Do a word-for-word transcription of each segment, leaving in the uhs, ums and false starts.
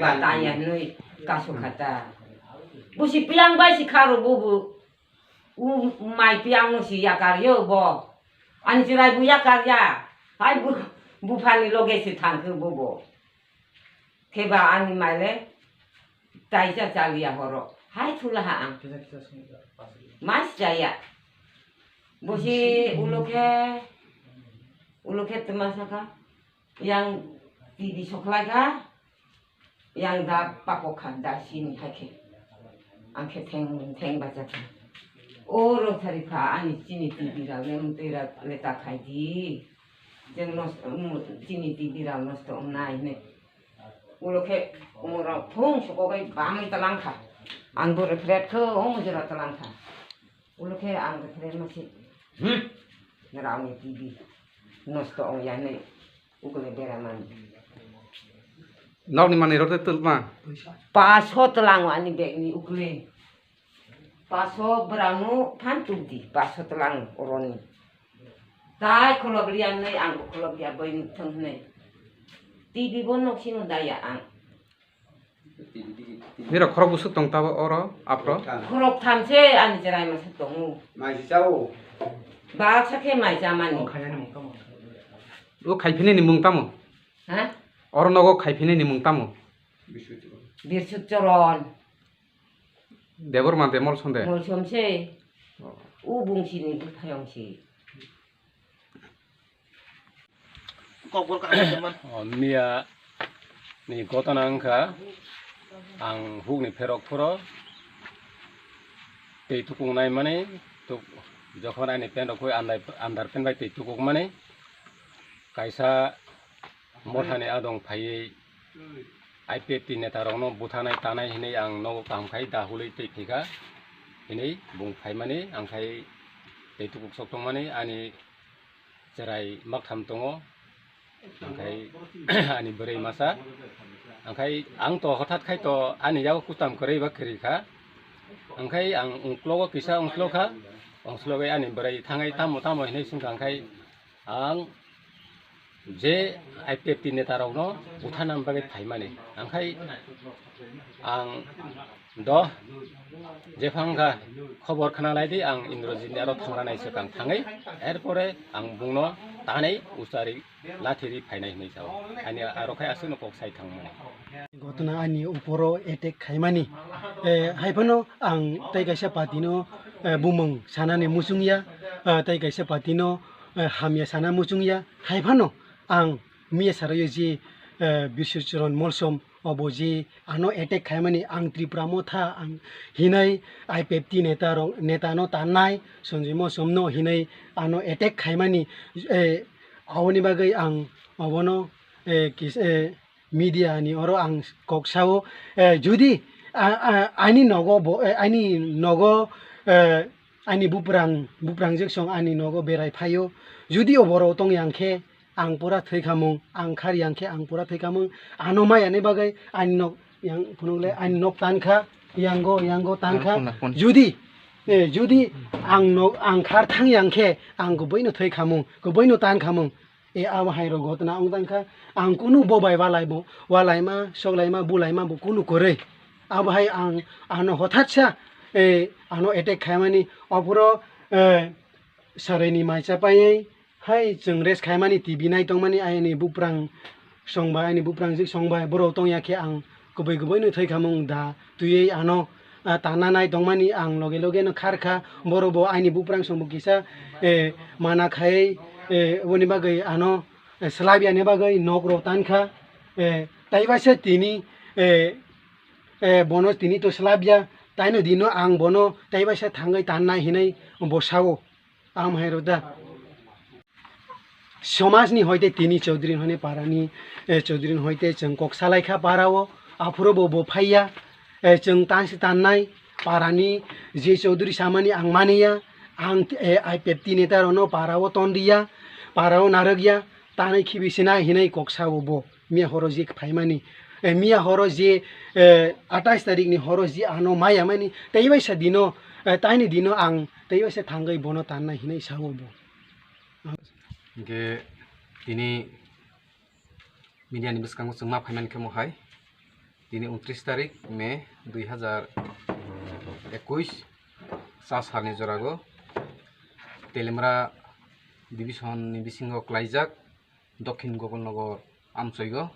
Ba tanya nui kasu kata. Busi piang bai si kharo bubu. U mai piang no si yakar yo bo. Ani chirai bu yakar ya. Hai bu, buphani loge si thangkhe bubu. Kheba ani maile taisa chaliya horo. Hai thulaha ang. Mas jaya. Busi ulo khe, ulo khe tma saka. Yang T V soklai kha. Yang da pakok kha da sini hai khe. Ang khe theng theng bacha kha. O rosari pha ani chini T V rao le mtwi rao le ta khai di. Jeng nos, um, chini T V rao nosto wngnai hwnwi. Ulo khe umorok thung sukogwi bamwi tlang kha. Ang bo refret khe omo jora tlang kha. Ulo khe ang refret ma si. Hmm. Rao ni T V nosto ong ya hwnwi ukle bera mani. Nokni manwi rok tei twlma? Paso tlang ani bag ni ukle. Paso brang no phan tuk di, paso tlang oroni. Tai khulok liya nai, ang bo khulok liya bai nuk thang nai. T V bo nok sino daya ang. Nirok khorok busuk tong tabo oro, apro? Khorok tham se ani cherai masa tongo. Mai si chao. Baksa khe mai cha mani. O khaiphinini mung tamo? Ha? Oro nogo khaiphinini mung tamo? Birsut Choron. Debor mante Molsom de? Molsom se. Oh. U bung sini buphayong si. Kokbor kaham teman. Oh, miya ni gotona wngkha, ang hukni pherok phuro tei tukung naimani, tuk-, jokhon ani pant rok khui andai, andar pant bai tei tukuk mani, kaisa mothani adong phaiwi I P F T neta rokno buthanai tanai hinwi ang nogo kaham khai da hului tei phikha hinwi bung phaimani, ang khai tei tukuk sok tongmani ani cherai maktham tongo, angkhai ani bwrwi masa, angkhai ang to hothat khai to ani yago kutam kwrwi ba kwrwi kha, angkhai ang ungklogo kisa ungklo kha, ungklogo ani bwrwi thangai tamo tamo hinwi swngkha, angkhai ang je I P F T neta rokno butharna bagwi phaimani, angkhai ang Do, jephang kha khobor khna lai di, ang Indrajit ni aro thangra nai swkang thangwi, er pore ang bungno tanwi usari lathi ri phainai hinwi sao. Ani aro khai aswkno kok sai thangmani. Gotona ani uporo attack khaimani, eh, hai phano ang tei kaisa party no, eh, bumung sanani muchung ya, eh, tei kaisa party no, eh, hamya sana muchung ya, hai phano ang miya sarayo je, eh, Biswachron Molsom obo je ano attack khaimani, ang Tripura motha ang hinai I P F T neta rok, neta no tannai, Sanjoy Molsom no hinai ano attack khaimani, eh, aboni bagwi ang obono, eh, kis-, eh, media ni oro ang kok sao, eh, judi, a, a, ani nogo bo, eh, ani nogo, eh, ani buprang, buprang jeksong ani nogo berai phaio, judi oborok tong yang khe, ang pura thwi khamung, ang khar yang khe ang pura thwi khamung, ano maya ni bagwi ani nok yang phunuk le ani nok tan kha, yango, yango tan kha. Judi, eh, judi ang nok, ang khar thang yang khe ang kubui no thwi khamung, kubui no tan khamung. E abo hai rok gotna wng tang kha, ang kunu bo bai walai bo, walaima, soklaima, bulaima bo kunu kwrwi. Abo hai ang ano hothat sa, eh, ano attack khaimani, ophuro, eh, sarai ni mai cha paiwi, Hai, chwng rest khaimani, T V nai tongmani, aini buprang songbai, aini buprang jik songbai, borok tongya khe ang kubui kubui no thwi khamung da twiwi ano, ah, tana nai tongmani, ang loge loge no khar kha, borok bo aini buprang songbo kisa, eh, mana khai, eh, boni bagwi ano, eh, slabya ni bagwi nok rok tan kha, eh, tai baisa tini, eh, eh, bono tini to slabya, taino dino ang bono tai baisa thangwi tan nai hinwi bo sao. Am hai rok da. Somaj ni hoite tini Chaudhary hone para ni, eh, Chaudhary hoite chwng kok salai kha para o, aphuru bo bo phaiya, eh, chwng tan si tan nai para ni je Chaudhary samani ang mani ya, ang, eh, I P F T neta rok no para o ton ri ya, para o narwk ya, tanai khibi sina hinai kok sa o bo. Miya horo je phaimani, eh, miya horo je, eh, atais tarik ni horo je ano maya mani, tei baisa dino, eh, taini dino ang tei baisa thangwi bono tanna hinwi sao bo. Hingke tini Media ni bwskango chwng ma phaimani khe mohai, tini untris tarik May dui hazar ekuis, cha salni jorago Telemra division ni bisingo klaijak Dokhin Gopalnagar amchoigo,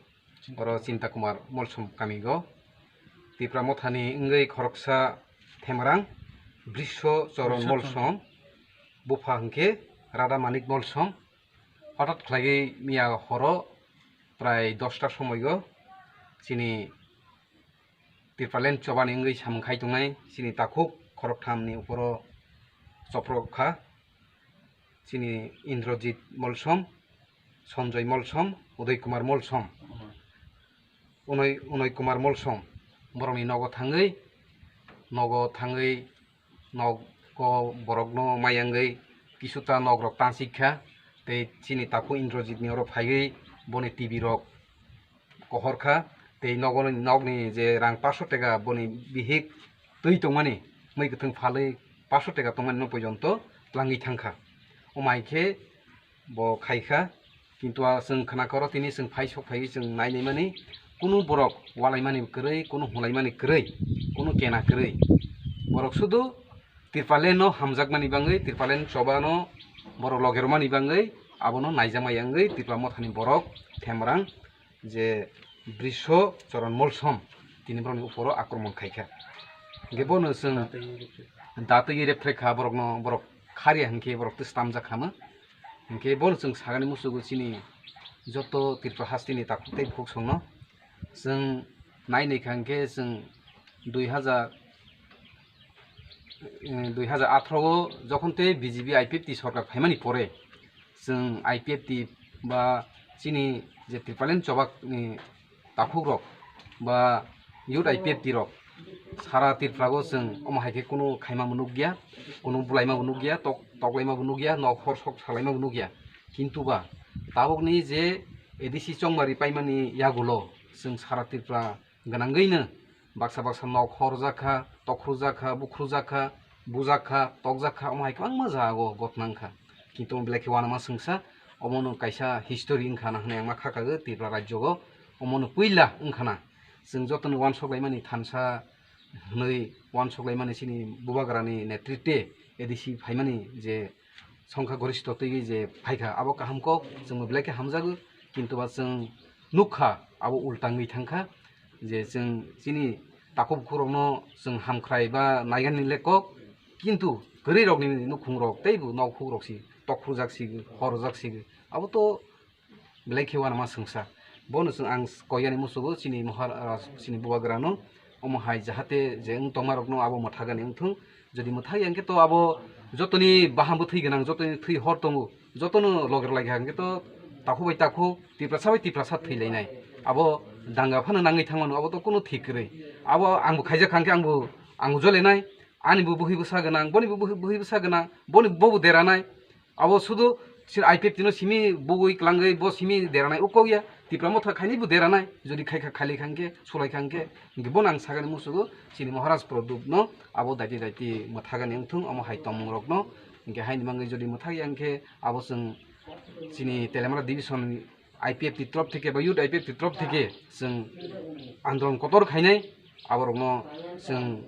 oro Chinta Kumar Molsom kamigo, Tipra Mothani wngwi khoroksa Themrang Brisho Choron Molsom, bupha hwnkhe Radha Manik Molsom. Hothat khlaiwi miya horo prai dosta somoigo chini Tipraland chobani wngwi samung khai tongnai chini takhuk khoroktham ni uporo choprok kha. Chini Indrajit Molsom, Sanjoy Molsom, Uday Kumar Molsom, Unoy, Unoy Kumar Molsom, borokni nogo thangwi, nogo thangwi, nogo borokno mayangwi, kisuta nok rok tansik kha, tei chini takhuk Indrajit ni oro phaiwi boni T V rok kohor kha, tei nogo, nokni je rang paso teka boni bihik twi tongmani, mui kwthwng phalwi paso teka tongmani no pojonto twlangwi thangkha. Omo hai khe bo khai kha, kintu a chwng khna koro tini chwng phai sok phaiwi chwng nai naimani, kunu borok walaimani kwrwi, kunu hulaimani kwrwi, kunu kena kwrwi. Borok sudu Tipraland no hamjakmani bangwi, Tipraland chobano borok logermani bangwi abono naijakmani wngwi Tipra Mothani borok Themrang je Brisho Choron Molsom tini borokni uporo akromon khaikha. Hingke bono chwng datwi repre kha, borokno borok kharya hinkhe borok twi stamjak khama. Hinkhe bono chwng sagani musugo chini joto Tripura hasteni takhuk tei bukhuk songno chwng nai naikha hinkhe chwng dui hazar, eh, dui hazar atharo o jokhon tei B J P I P F T sorkar phaimani pore chwng I P F T ba chini je Tipraland chobak ni takhuk rok ba youth I P F T rok sara Tripura o chwng omo hai khe kunu khaima bo nukya, kunu bulaima bo nukya, tok, toklaima bo nukya, nok hor sok salaima bo nukya. Kintu ba tabukni je A D C chongmari paimani yagulo chwng sara Tripura gwnangwino baksa baksa nok horjak kha, tokhrujak kha, bukhrujak kha, bujak kha, tokjak kha, omo hai kwbangma jaga o gotna wngkha. Kintu belai khe uanama swngsa, omono kaisa history wngkha na hwnwi ang ma kha kagwi Tripura rajyo o, omono puila wngkha na. Chwng jotoni uansuk laimani thansa hwnwi uansuk laimani chini bubagrani netritwe A D C phaimani je songkha gorista twiwi je phaikha, abo kaham kok, chwngbo belai khe hamjago, kintu ba chwng nukha abo ulta wngwi thangkha, je chwng chini takhuk bukhuk rokno chwng hamkhrai ba naigani le kok, kintu kwrwi rokni nukhung rok teibo nok huk rok si tokhrujak si, horjak si, abo to belai khe uanama swngsa. Bono chwng ang koyani musugo chini mohar, ah, chini bubagrano. Omo hai jahate je wng tongma rokno abo mwthagani wngthung. Jodi mwthagya hwnkhe to abo jotoni baham bwthwi gwnang, jotoni thwi hor tongo, jotono loger laikha hwnkhe to takhuk bai takhuk, Tiprasa bai Tiprasa thwi lainai. Abo danga phano nangwi thangmano, abo to kunu thik kwrwi. Abo angbo khaijak kha hwnkhe angbo, angbo jolenai, ani bo bwhwi bwsa gwnang, boni bo bwhwi, bwhwi bwsa gwnang, boni bobo deranai. Abo sudu sini I P F T no simi bugui klangwi bo simi deranai ukok ya. Tipra Motha khaini bo deranai. Jodi khaikha khali khangkhe, sulai khangkhe, hingke bono ang sagani musugo sini Maharaj Pradyut no abo daiti daiti mwthagani wngthung, omo hai tongmung rokno. Hingke haini mangwi jodi mwthagya hingke abo chwng sini Telemra division I P F T trop theke ba youth I P F T trop theke chwng andolon kotor khainai, aborokno chwng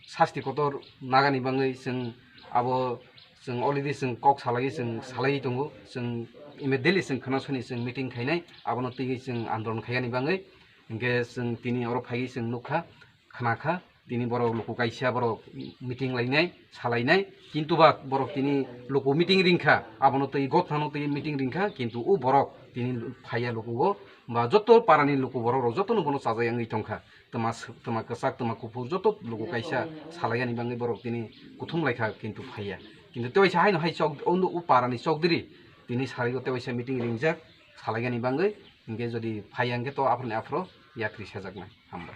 sasti kotor nagani bangwi chwng abo chwng already chwng kok salaiwi chwng salaiwi tongo, chwng immediately chwng khwna soni chwng meeting khainai, abono twiwi chwng andolon khaiyani bangwi. Hinkhe chwng tini oro phaiwi chwng nukha, khwnakha, tini borok luku kaisa borok meeting lainai, salainai, kintu ba borok tini luku meeting ringkha, abono twi gotthano twi meeting ringkha, kintu o borok tini phaiya lukugo, ba joto parani luku borok rok jotono bono chajai wngwi tongkha. Twma s-, twma kwchak, twma kuphur joto luku kaisa salaiyani bangwi borok tini kuthum laikha, kintu phaiya. Kintu tewaisa haino hai chok, o, o parani chokdiri tini sarigo tewaisa meeting ringjak salaiyani bangwi, hinkhe jodi phaiya hinkhe to aphuruni aphuru yakri sajaknai.